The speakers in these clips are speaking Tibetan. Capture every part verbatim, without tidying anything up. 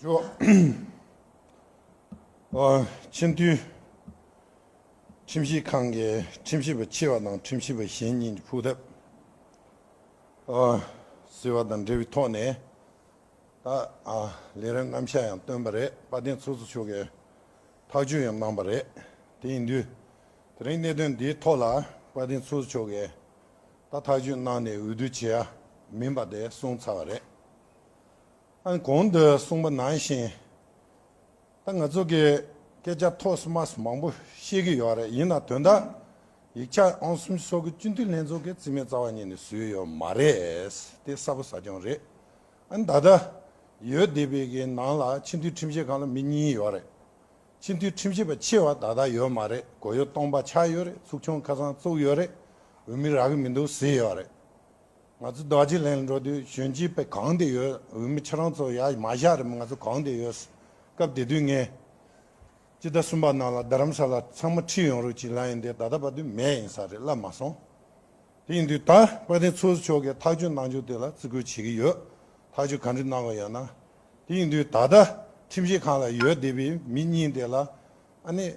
ཅོ། ཨ། ཆེས་མཐོའི་ཁྲིམས་ཞིབ་ཁང་གི་ཁྲིམས་ཞིབ་པ་ཆེ་བ་དང་ཁྲིམས་ཞིབ་པ་གཞན་གཉིས་ཀྱི་ཕུགས་བཏབ། ཨ། ཟེར་བ་དང་འབྲེལ་བའི་ཐོག་ནས། ད། ཨ། ལས་རིམ་རྣམ་གཞག་ཡང་བཏོན་པ་རེད། དཔལ་ལྡན་ཚོགས་གཙོ་མཆོག་གིས་ཐག་གཅོད་ཡང་གནང་པ་རེད། དེ་ཡིན་དུས། དེ་རིང་གནད་དོན་འདིའི་ཐོག་ལ་དཔལ་ལྡན་ཚོགས་གཙོ་མཆོག་གིས་ད་ཐག་གཅོད་གནང་ནས་འོས་བསྡུ་བྱེད་ཡ་མིན་པ་དེ་གསུངས་ཚར་བ་རེད། ཨ་ནི་གོང་དུ་གསུངས་པ་ནང་བཞིན། ད་ང་ཚོ་གིས་སྐད་ཆ་ཐོགས་སུ་མ་སུ་མང་པོ་བཤད་ཀྱི་ཡོད་རེད། ཡིན་ན་དོན་དག་ཡིག་ཆ་ཨང་གསུམ་སོ་དགུ་སྤྱི་འཐུས་ལྷན་ཚོགས་ཀྱི་རྩིས་མེད་རྩ་བ་ཉིད་ནས་བཟོས་ཡོད་མ་རེད། དེ་གསལ་པོ་གསལ་རྐྱང་རེད། ཨ་ནི་ད་ལྟ་ཡོད་བསྡད་པའི་གི་ནང་ལ་ཆེས་མཐོའི་ཁྲིམས་ཞིབ་ཁང་ལ་མི་གཉིས་ཡོད་རེད། ཆེས་མཐོའི་ཁྲིམས་ཞིབ་པ་ཆེ་བ་ད་ལྟ་ཡོད་མ་རེད། གོ་ཡོ་སྟོང་པ་ཆགས་ཡོད་རེད། ཚོགས་ཆུང་ཁ་སང་བཙུགས་ཡོད་རེད། འོས་མི་རག་གི་མི་འདུག་ཟེར་ཡོད་རེད། ང་ཚོ་རྡོ་རྗེ་གླིང་ལ་འགྲོ་དུས་གཞོན་སྐྱེས་དཔེ་གང་དེ་ཡོད། འོས་མི་ཁྱེད་རང་ཚོ་ཡར་མ་བཞག་རེད། ང་ཚོ་གང་དེ་ཡོད། སྐབས་དེ་དུས་ངས་སྤྱི་ཟླ་གསུམ་པ་ནང་ལ་རྡ་རམ་ས་ལ་ཚང་མ་ཁྲིད་ཡོང་རོགས་གྱིས་ལབ་ཡིན་ཏེ། ད་ལྟ་བར་དུ་མེད་ཡིན་ས་རེད། སླེབས་མ་སོང་། དེ་ཡིན་དུས་ད་དཔལ་ལྡན་ཚོགས་གཙོ་མཆོག་གིས་ཐག་གཅོད་གནང་རྒྱུ་དེ་ལ་བརྩི་བཀུར་བྱེད་ཀྱི་ཡོད། ཐག་གཅོད་ག་འདྲ་གནང་དགོས་ཡོད་ན། དེ་ཡིན་དུས་ད་ལྟ་ཁྲིམས་ཞིབ་ཁང་ལ་ཡོད་བསྡད་པའི་མི་གཉིས་དེ་ལ་ཨ་ནི་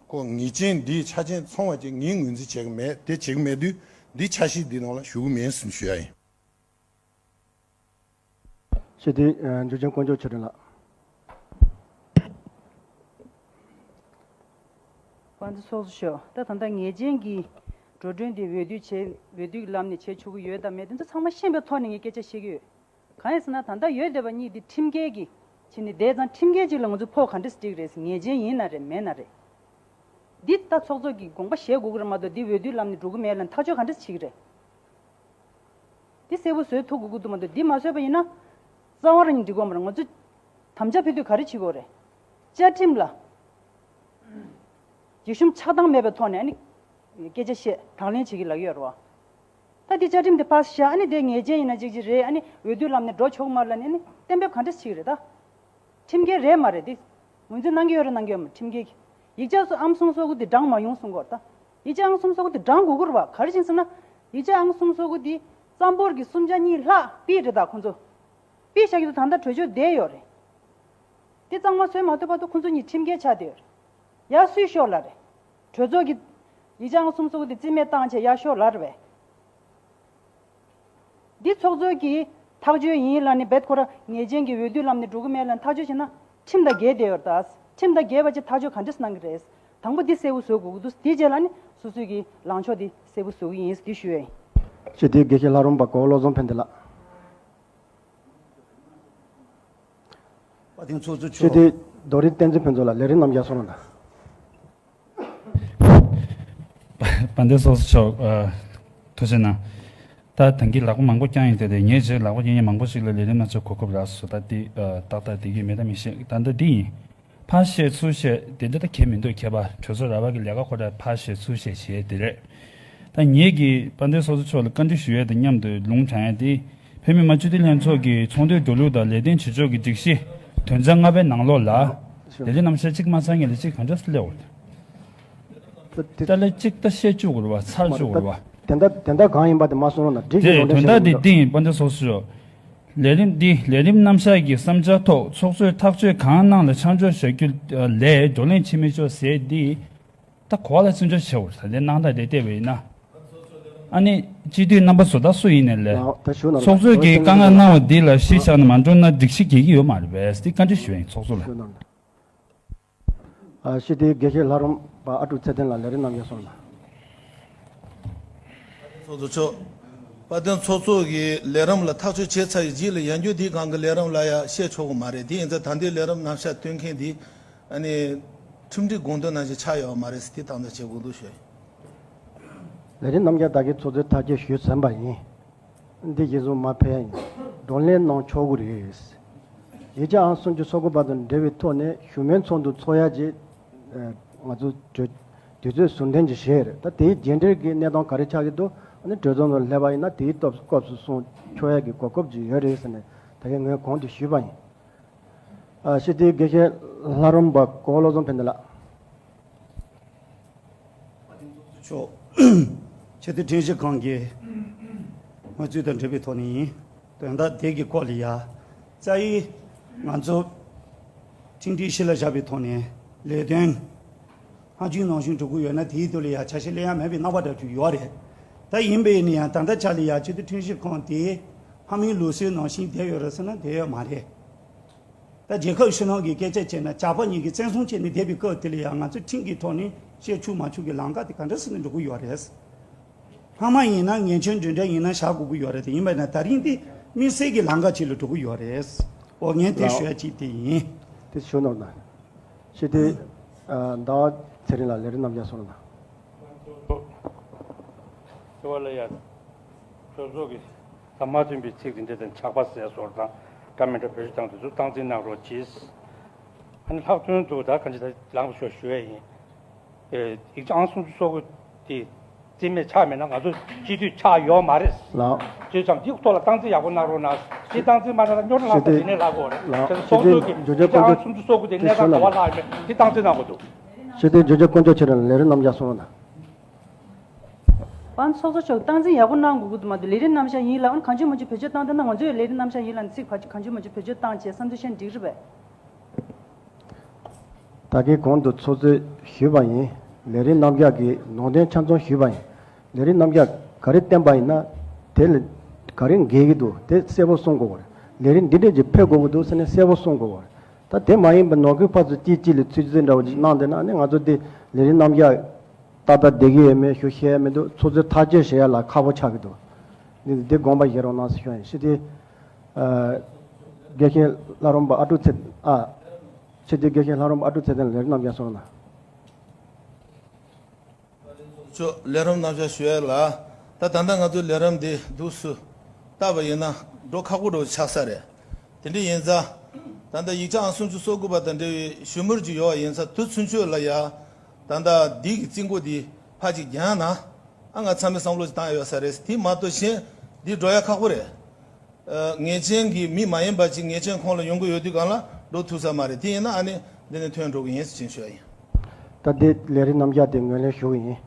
ཁོ་ངེས་ཅན་འདིའི་ཆ་རྐྱེན་ཚང་བ་ཅིག་ངས་ངོས་འཛིན་བྱེད་ཀྱི་མེད། དེ་བྱེད་ཀྱི་མེད་དུས་འདི་ཆ་ཤས་འདི་ནང་ལ་ཞུགས་ཀྱི་མིན་ཟེར་ཞུ་ཡ་ཡིན། ཞུ་དེ་འཇུ་ཆེན་དཀོན་མཆོག་ཆོས་སྒྲོན་ལགས། དཔལ་ལྡན་ཚོགས་གཙོ་མཆོག་ད་ད་ལྟ་ངེས་ཅན་གྱི་འགྲོ་གྲོན་དེ་འོས་བསྡུ་བྱས། འོས་བསྡུའི་ལམ་ནས་བྱས་ཆོག་གི་ཡོད་དམ་མེད་དེ་ཚོ་ཚང་མ་ཤེས་པའི་ཐོག་ནས་ངས་སྐད་ཆ་བཤད་ཀྱི་ཡོད། གང་ཡིན་ཟེར་ན་ད་ལྟ་ཡོད་བསྡད་པ་གཉིས་དེ་ཁྲིམས་འགལ་གྱི་བྱས་ནས་བསྡད་ཙང་། ཁྲིམས་འགལ་ཅིག་ལ་ང་ཚོས་ཕོགས་ག་འདྲས་སྒྲིག་རེད་ཟེར། ངེས་ཅན་ཡིན་ན་རེད་མེད་ན་རེད། འདི་ད་ཚོགས་གཙོ་གིས་དགོངས་པ་བཞེས་དགོས་ཀྱི་རེད་མ་གཏོགས། འདི་འོས་བསྡུའི་ལམ་ནས་འགྲོ་གི་མེད་ལབ་ཐག་གཅོད་ག་འདྲས་བྱེད་ཀྱི་རེད། འདི་གསལ་པོ་བཟོས་ཐུབ་དགོས་ཀྱི་འདུག་མ་གཏོགས། འདི་མ་བཟོས་པ་ཡིན་ན་རྩ་བ་རང་ཉིད་འགྲིག་གི་མ་རེད། ང་ཚོ་དམ་བཅའ་ཕུལ་དུས་ག་རེ་བྱེད་དགོས་རེད། བཅའ་ཁྲིམས་ལ་རྒྱུ་ཤུམ་ཆགས་སྡང་མེད་པའི་ཐོག་ནས་ཨ་ནི་སྐད་ཆ་བཤད། དང་ལེན་བྱེད་ཀྱི་ལབ་ཡོད་རེད་བ། ད་འདི་བཅའ་ཁྲིམས་དེ་ཕར་བཞག་ཨ་ནི་དེ་ངེས་ཅན་ཡིན་ན་གཅིག་གཅིག་རེད། ཨ་ནི་འོས་བསྡུའི་ལམ་ནས་འགྲོ་ཆོག་མ་རེད་ལབ་ནས་ཨ་ནི་གཏན་འབེབས་ག་འདྲ་ཞིག་རེད་ད། ཁྲིམས་འགལ་རེད་མ་རེད་དེ། ངོས་འཛིན་གནང་གི་ཡོད་རེད་གནང་གི་ཡོད་མ་རེད། ཁྲིམས་འགལ་གྱི་ཡིག་ཆ་སོ་ཨང་གསུམ་སོ་དགུ་དེ་བགྲང་མ་ཡོང་གསུང་གི་ཡོད་རེད་ད། ཡིག་ཆ་ཨང་གསུམ་སོ་དགུ་དེ་བགྲང་དགོས་ཀྱི་རེད་བ། ག་རེ་བྱས་ཟེར་ན། ཡིག་ཆ་ཨང་གསུམ་སོ་དགུ་དེ་རྩ་འབོར་གྱི་སུམ་ཆ་གཉིས་ལྷག་པི་རེད་ད་ཁོང་ཚོ། པི་བཞག་གི་འདུག་ད་ལྟ་གྲོས་ཆོད་བསྡད་ཡོད་རེད། དེ་གཙང་མ་བཟོས་མ་ཐུབ་བར་དུ་ཁོང་ཚོ་གཉིས་ཁྲིམས་འགལ་ཆགས་བསྡད་ཡོད་རེད། ཡར་སུས་ཤོར་ལབ་རེད། གྲོས་ཚོགས་ཀྱི་ཡིག་ཆ་ཨང་གསུམ་སོ་དགུ་དེ་རྩིས་མེད་བཏང་བྱས་ཡར་ཤོར་ལབ་རེད་པས། འདི་ཚོགས་གཙོ་གིས་ཐག་གཅོད་ཡིན་ལབ་ནས་རྦད་ཁོ་རང་ངེས་ཅན་གྱི་འོས་བསྡུའི་ལམ་ནས་འགྲོ་གི་མེད་ལབ་ནས་ཐག་གཅོད་བྱས་ན་ཁྲིམས་དང་འགལ་བསྡད་ཡོད་རེད་ད། ཁྲིམས་དང་འགལ་བ་ཅིག་ཐག་གཅོད་ག་འདྲས་གནང་གི་རེད། དང་པོ་འདི་གསལ་པོ་བཟོ་དགོས་ཀྱི་འདུག་དེ་རྗེས་ལ་ནི་སོ་སོའི་གི་ལངས་ཕྱོགས་འདི་གསལ་པོ་བཟོ་གི་ཡིན་ཟེར་འདི་ཞུ་ཡ་ཡིན། སྤྱི་འཐུས་དགེ་བཤེས་ལྷ་རམས་པ་གོ་བློ་བཟང་ཕན་བདེ་ལགས། དཔལ་ལྡན་ཚོགས་གཙོ་མཆོག་སྤྱི་འཐུས་རྡོ་རིང་བསྟན་འཛིན་ཕུན་ཚོགས་ལགས། ལས་རིམ་རྣམ་གཞག་གསུང་རོགས་གནང་། དཔལ་ལྡན་ཚོགས་གཙོ་མཆོག་ཨ། ཐུགས་རྗེ་གནང་། ད་ཐེངས་ཀྱི་ལག་པ་མང་པོ་བརྐྱངས་ཡོད་དེ་རེད། ངས་རྗེས་ལག་པ་བརྐྱང་མཁན་མང་པོ་ཞིག་ལ་ལས་རིམ་སྣ་ཚོགས་གོ་སྐབས་རག་སོང་། ད་འདི་ཨ། ཏག་ཏག་བསྡད་ཀྱི་མེད་ད་མི་ཤེས། ད་ལྟ་འདི་ཡིན། ཕར་བཤད་ཚུར་བཤད་དེ་འདྲ་ད་གལ་མི་འདུག་ཁྱད་པར་གྲོས་ཚོགས་ར་བ་གི་ལས་ཀ་ཁོ་ར་ཕར་བཤད་ཚུར་བཤད་བྱེད་དེ་རེད། ད་ངེད་ཀྱིས་དཔལ་ལྡན་ཚོགས་གཙོ་མཆོག་ལ་བཀའ་འདྲི་ཞུ་ཡས་དང་མཉམ་དུ་ལུང་དྲངས་ཡས་དེ། བོད་མི་མང་སྤྱི་འཐུས་ལྷན་ཚོགས་ཀྱི་ཚོགས་འདུའི་འགྲོ་ལུགས་དང་ལས་དོན་བྱེད་ཕྱོགས་ཀྱི་སྒྲིག་གཞི་དོན་ཚན་ལྔ་པའི་ནང་ལོགས་ལ་ལས་རིམ་རྣམ་གཞག་གཅིག་མ་ཚང་ངེས་ལ་གཅིག་གང་འདྲ་སེ་སླེབས་འོང་། ད་ལས་གཅིག་ད་བཤད་བཅུག་དགོས་རེད་བ། ཚར་བཅུག་དགོས་རེད་བ། དེ་འདྲ་དེ་འདྲ་གང་ཡིན་པ་དེ་མ་གསུང་རོགས་གནང་། འགྲིག་གི། དེ་ལུང་འདྲེན་དོན་དག་བྱེད་དགོས་འདུག་འདི་ཡིན། དཔལ་ལྡན་ཚོགས་གཙོ། ལས་རིམ་འདི་ལས་རིམ་རྣམ་གཞག་གི་བསམ་འཆར་ཐོག་ཚོགས་གཙོས་ཐག་གཅོད་གང་གནང་ལ་ཆ་འཇོག་བྱ་རྒྱུ་ལས་བགྲོ་གླེང་བྱེད་མི་ཆོག་ཟེར་འདི། ད་གོ་བ་ལ་བརྩི་འཇོག་བྱེད་དགོས། ད་ལྟའི་གནང་སྟངས་དེ་བལྟས་པ་ཡིན་ན། ཨ་ནི་སྤྱི་འཐུས་རྣམ་པ་ཚོ་ད་སུ་ཡིན་ནའི་ལས། ཨ། ད་ཞུ་ན་ཚོགས་གཙོས་ཀྱིས་བཀའ་མངགས་གནང་བ་འདི་ལ་གཞི་བཞག་ནས་མ་འགྲོ་ན་སྒྲིག་གཞི་འགལ་གྱི་ཡོད་མ་རེད་པས། དེ་བཀའ་འདྲི་ཞུ་ཡ་ཡིན་ཚོགས་གཙོ་ལ། ཞུ་ན། ཨ། སྤྱི་འཐུས་དགེ་བཤེས་ལྷ་རམས་པ་ཨ་ཀྲུག་ཚེ་བརྟན་ལགས། ལས་རིམ་རྣམ་གཞག་གསུང་རོགས་གནང་། ཚོགས་གཙོ་མཆོག་དཔལ་ལྡན་ཚོགས་གཙོ་གིས་ལས་རིམ་ལ་ཐག་གཅོད་བྱས་ཚར་བའི་རྗེས་ལ་ཡང་བསྐྱར་དེའི་སྒང་གི་ལས་རིམ་ལ་ཡང་བཤད་ཆོག་གི་མ་རེད། དེ་ཡིན་ཙང་ད་ལྟའི་ལས་རིམ་རྣམ་གཞག་སྟོན་མཁན་དེ་ཨ་ནི་ཁྲིམས་སྒྲིག་དགོངས་དོན་ནང་བཞིན་ཆགས་ཡོད་མ་རེད་ཟེར་དེ་དང་དུ་བྱེད་དགོས་འདུག་ཞུ། ལས་རིམ་རྣམ་གཞག་བདག་གིས་ཚོགས་གཙོའི་ཐག་བཅད་ཞུས་ཟིན་པ་ཡིན། འདི་གཞིར་བཟུང་མ་ཕེབས་ཡིན། བགྲོ་གླེང་གནང་ཆོག་གི་རེད། ཡིག་ཆ་ཨང་སུམ་ཅུ་སོ་དགུ་པ་དང་འབྲེལ་བའི་ཐོག་ནས་ཞུ་མོལ་ཚོགས་འདུ་འཚོགས་ཡ་ཅིག་ང་ཚོ་གྲོས་དུས་ཚོད་ཟུར་འཐེན་ཅིག་བྱས་རེད། ད་དེའི་རྗེས་འབྲེལ་གྱི་གནས་སྟངས་ག་རེ་ཆགས་ཀྱི་འདུག་ཨ་ནི་གྲོས་ཚོགས་ནང་སླེབས་པ་ཡིན་ན་དེའི་སྐབས་སྐབས་སུ་གསུང་ཆོག་ཡ་གི་གོ་སྐབས་ཅིག་ཡོད་རེད་ཟེར་ནས་ད་གིན་ངས་གོང་དུ་ཞུས་པ་ཡིན། ཨ། སྤྱི་འཐུས་དགེ་བཤེས་ལྷ་རམས་པ་གོ་བློ་བཟང་ཕན་བདེ་ལགས། མཆོག་སྤྱི་འཐུས་ཁྲིམས་ཞིབ་ཁང་གི་དངོས་ཚུལ་དང་འབྲེལ་བའི་ཐོག་ནས་ཡིན། དོན་དག་དེ་གི་སྐོར་ལ་ཡ། རྩ་ཡི་ང་ཚོ་ ཁྲིམས་སྒྲིག་གཞི་ལ་བཞག་པའི་ཐོག་ནས་ལས་དོན་སྔ་རྒྱུན་ནང་བཞིན་འགྲོ་གི་ཡོད་ན། དེའི་ཐོག་ལ་ཡང་ཆ་ཤས་ལེན་ཡ་མེད་པའི་རྣམ་པ་འདྲ་ཅིག་ཡོད་རེད། ད་ཡིན་པས་ནི་ཡང་ད་ལྟ་ཆ་ལ་ཡ་སྤྱི་འཐུས་ཁྲིམས་ཞིབ་ཁང་དེ་སྔ་མའི་ལུགས་སྲོལ་ནང་བཞིན་བསྡད་ཡོད་རེད་ཟེར་ན་བསྡད་ཡོད་མ་རེད། ད་རྒྱལ་ཁབ་ཕྱི་ནང་གི་སྐད་ཆ་བྱས་ན་ཇག་པ་གཉིས་ཀྱིས་བཙན་བཟུང་བྱས་ནས་བསྡད་པའི་སྐབས་དེ་ལ་ཡང་ང་ཚོས་ཁྲིམས་ཀྱི་ཐོག་ནས་བཤད་ཆོག་མ་ཆོག་གི་ལམ་ཁ་དེ་ག་འདྲ་ཟེར་ནས་འགྲོ་གི་ཡོད་རེད། སྔ་མ་ཡིན་ན་ཉེས་ཆད་འདྲ་འདྲ་ཡིན་ན་བཞག་དགོས་ཀྱི་ཡོད་རེད། དེ་ཡིན་པ་ན་ད་རིང་འདི་དམིགས་བསལ་གྱི་ལམ་ཁ་ཅིག་ལ་འགྲོ་གི་ཡོད་རེད། འོ་ངས་དེ་ལགས། ཞུ་ཡ་གཅིག་དེ་ཡིན། དེ་ཞུ་ནོར་ན། ཤེས་ཏེ། ཟླ་བ་ཚེ་རིང་ལགས་ལས་རིམ་རྣམ་གཞག་སོང་ན། དེ་བ་ལ་ཡ། གྲོས་ཚོགས་ཀྱི་ཟམ་མ་ཐོན་པའི་ཚིག་དེ་འདྲ་དང་ཇག་པ་ཟེར་སོགས་དང་འདྲ་མི་འདྲ་བེད་སྤྱོད་བཏང་དུས་སུ་སྟངས་འཛིན་གནང་རོགས་གྱིས། ཨ་ནི་ལྷག་དོན་དུ་ད་གང་ཅི་ད་ལངས་ཤོག་ཞུ་ཡ་ཡིན། ཡིག་ཆ་ཨང་སུམ་ཅུ་སོ་དགུ་དེ་རྩིས་མེད་ཆགས་མེད་ན་ང་ཚོ་སྤྱི་འཐུས་ཆགས་ཡོད་མ་རེད། ལགས། བྱས་ཙང་འདི་ཐོག་ལ་སྟངས་འཛིན་ཡག་པོ་གནང་རོགས་གནང་། འདི་སྟངས་འཛིན་མ་གནང་ན་སྨྱོ་ཁྲ་ལྷག་ཙམ་ཞིག་ནས་ལབ་དགོས་རེད། ལགས། བྱས་ཙང་ཚོགས་གཙོས་ཀྱི་ཡིག་ཆ་ཨང་སུམ་ཅུ་སོ་དགུ་དེ་གནས་སྟངས་ག་བ་ལྷག་ཡོད་མེད་འདི་སྟངས་འཛིན་གནང་དགོས་འདུག། ཤེས་ཏེ་འཇོན་ཆ་དཀོན་མཆོག་ཁྱེད་རང་ལས་རིམ་རྣམ་གཞག་སོང་ན། པང་ཚོགས་གཙོ་མཆོག་སྟངས་འཛིན་ཡག་པོ་གནང་དགོས་ཀྱི་འདུག་མ་གཏོགས་ལས་རིམ་རྣམ་གཞག་ཡིན་ལབ་ན་གང་བྱུང་མང་བྱུང་བེད་སྤྱོད་བཏང་བསྡད་ན། ང་ཚོས་ལས་རིམ་རྣམ་གཞག་ཡིན་ལབ་ན་ཚིག་གང་བྱུང་མང་བྱུང་བེད་སྤྱོད་བཏང་བྱས་བསམ་ཚུལ་བཤད་འགྲིག་རེད་པས། ད་གིན་གོང་དུ་ཚོགས་གཙོས་ཞུས་པ་ཡིན། ལས་རིམ་རྣམ་གཞག་གི་ནང་དོན་ཆ་ཚང་ཞུས་པ་ཡིན། ལས་རིམ་རྣམ་གཞག་ག་རེ་བཏོན་པ་ཡིན་ན་དེ་ལ་ག་རེ་འགལ་གྱི་འདུག་དེ་གསལ་པོ་གསུང་དགོས་པ་རེད། ལས་རིམ་འདི་འདྲས་ཀྱི་ཕེབས་དགོས་ཀྱི་འདུག་ཟེར་ནས་གསལ་པོ་གསུང་དགོས་པ་རེད། ད་དེ་མ་ཡིན་པའི་ནང་ཁུལ་ཕར་ཚུར་གཅིག་གཅིག་ལ་ཚིག་རྩིས་འདྲ་བོ་ཅིག་གནང་བསྡད་ན་ཨ་ནི་ང་ཚོ་དེ་ལས་རིམ་རྣམ་གཞག་ཏག་ཏག་བསྡད་ཀྱི་ཡོད་མེད་ཞུ་ཤེས་ཡ་མི་འདུག་ཚོགས་གཙོས་ཐག་གཅོད་བྱེད་ཡ་ལ་ཁག་པོ་ཆགས་ཀྱི་འདུག་འདི་འདི་དགོངས་པ་བཞེས་རོགས་གནང་ཟེར་ཞུ་ཡ་ཡིན། ཤེས་ཏེ། ཨ། དགེ་བཤེས་ལྷ་རམས་པ་ཨ་ཀྲུག་ཚེ། ཨ། ཤེས་ཏེ་དགེ་བཤེས་ལྷ་རམས་པ་ཨ་ཀྲུག་ཚེ་བརྟན་ལས་རིམ་རྣམ་གཞག་སོང་ན། ཆོ་ལས་རིམ་རྣམ་གཞག་ཞུ་ཡ་ལ། ད་ད་ལྟ་ང་ཚོའི་ལས་རིམ་འདི་འདུག་སུ་བལྟས་པ་ཡིན་ན་འགྲོ་ཁག་པོ་འགྲོ་ཆགས་ས་རེད། དེ་འདྲ་ཡིན་ཙང་། ད་ལྟ་ཡིག་ཆ་ཨང་སུམ་ཅུ་སོ་དགུ་པ་དང་འབྲེལ་བའི་ཞུ་མུར་ཅིག་ཡོད་པ་ཡིན་ཙང་དུས་ཚུན་ཆོད་ལ་ཡ། ད་ལྟ་འདི་གི་རྩིས་འགོ་འདི་ཕར་ཅིག་བརྒྱངས་ན། ཨ་ང་ཚང་མས་བསམ་བློ་ཅིག་བཏང་ཡ་ཡོད་ས་རེད། དེ་མ་གཏོགས་གཞན་འདི་འགྲོ་ཡ་ཁག་པོ་རེད། ཨ། ངེས་ཅན་གྱི་མི་མ་ཡིན་པ་ཅིག་ངེས་ཅན་ཁོངས་ལ་ཡོང་གི་ཡོད་དུས་སྒང་ལ་འགྲོ་ཐུབ་ས་མ་རེད། དེ་ཡིན་ན་ཨ་ནི་འདི་ནས་ཐོན་འགྲོ་གི་ཡིན་ཟེར་ཅིག་ཞུ་ཡ་ཡིན། ད་འདི་ལས་རིམ་རྣམ་གཞག་དེ་ངོས་ལེན་ཞུ་གི་ཡིན།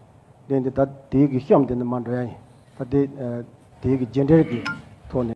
དེ་འདི་ད་དེའི་གི་གཤམ་དེ་ནས་མར་འགྲོ་ཡ་ཡིན། ད་དེ། ཨ། དེའི་གི་རྗེས་འབྲེལ་གྱི་